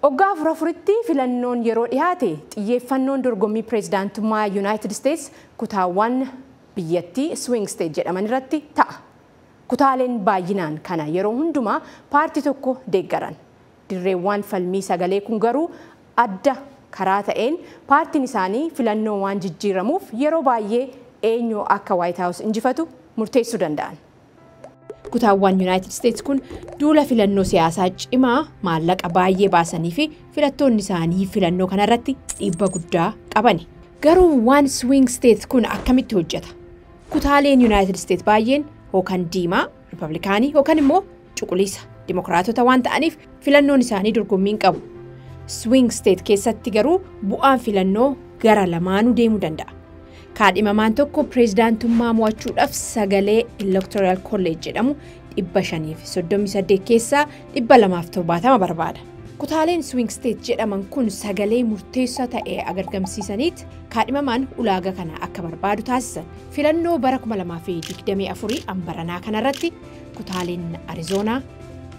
Waggaa afur afuritti filannoon yeroo dhiyaate, xiyyeeffannoon dorgommii pireezidaantummaa Yuunaayitid Isteets kutaawwan biyyattii swing state jedhaman irratti ta'a. Kutaaleen baay'inaan kana yeroo hundumaa paartii tokko deeggaran. Dirreewwan falmii sagalee kun garuu adda karaa ta'een paartiin isaanii filannoo waan jijjiiramuuf, yeroo baay'ee eenyu akka White House injifatu murteessuu danda'an. Kutaawwan Yuunaayitid Isteets kun duula filannoo siyaasaa cimaa maallaqa baay'ee baasanii fi filattoonni isaanii filannoo kanarratti dhiibba guddaa qabani. Garuu waan swing state kun akkamitti hojjeta? Kutaaleen Yuunaayitid Isteets baay'een yookaan diimaa Ripablikaanii yookaan immoo cuquliisa Dimokiraatota waan ta'aniif, filannoon isaanii dorgommii hin qabu. Swing state keessatti garuu bu'aan filannoo gara lamaanuu deemuu danda'a. Kaadhimamaan tokko pireezidaantummaa mo'achuudhaaf sagalee Electoral College jedhamu 538 keessaa 270 barbaada. Kutaaleen swing state jedhaman kun sagalee murteessaa ta'e agargamsiisaniit kaadhimamaan ulaagaa kana akka barbaadu taasisan. Filannoo bara 2024 ambaranaa kanarratti kutaaleen Arizoonaa,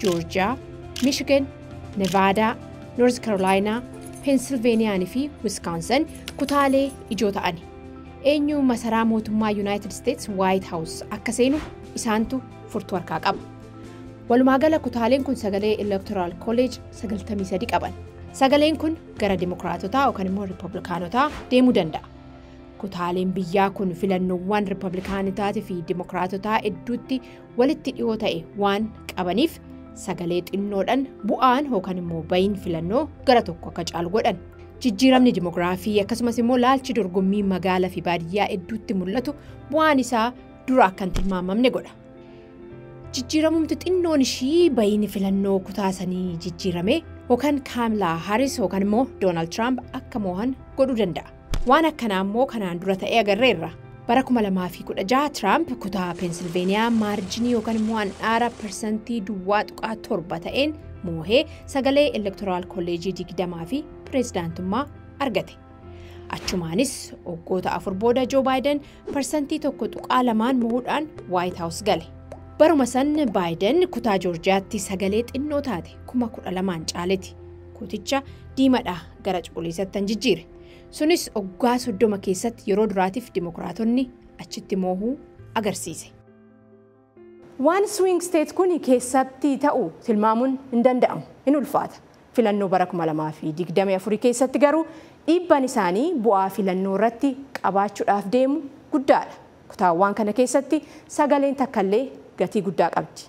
Joorjiyaa, Michigan, Nevaadaa, Noorz Karoolaayinaa, Peensilveeniyaan fi Wiskaansan kutaalee ijoo ta'ani. Eenyu masaraa mootummaa Yuunaayitid Isteets White House akka seenu isaantu furtuu harkaa qaba. Walumaa gala kutaaleen kun sagalee Electoral College 93 qaban. Sagaleen kun gara Dimokiraatotaa yookaan immoo Riippablikaanotaa deemuu danda'a. Kutaaleen biyyaa kun filannoowwan Riippablikaanotaatii fi Dimokiraatotaa hedduutti walitti dhiyoo ta'e waan qabaniif, sagalee xinnoodhaan bu'aan yookaan immoo bayin filannoo gara tokko akka caalu godhan. Jijjiiramni dimogiraafii akkasumas immoo laalchi dorgommii magaalaa fi baadiyyaa hedduutti mul'atu bu'aan isaa dura akka hin tilmaamamne godha. Jijjiiramumti xinnoon ishii bayin filannoo kutaasanii jijjiirame yookaan Kaamilaa Haaris yookaan immoo Doonaald Tiraamp akka mo'an godhuu danda'a. Waan akkanaa immoo kanaan dura ta'ee agarreerra. Bara 2016 Tiraamp kutaa Peensilveeniyaa marginii yookaan immoo handhaara 0.7% ta'een moohee sagalee Electoral Collegeii 20 fi pireezidaantummaa argate. Achumaanis waggoota 4 booda Joo Baayiden 1.2%n mo'uudhaan White House gale. Baruma san Baayiden kutaa Joorjiyaatti sagalee xinnoo taate 12,000n caaleti. Kuticha diimadhaa gara cuquliisatti kan jijjiire. Sunis waggaa 30 keessatti yeroo duraatiif Dimokiraatonni achitti moohuu agarsiise. Waan swing state kun keessatti ta'u tilmaamuun hin danda'amu, hin ulfaata. Filannoo bara 2024 keessatti garuu dhiibbaan isaanii bu'aa filannoo irratti qabaachuudhaaf deemu guddaadha. Kutaawwan kana keessatti sagaleen takkallee gatii guddaa qabdi.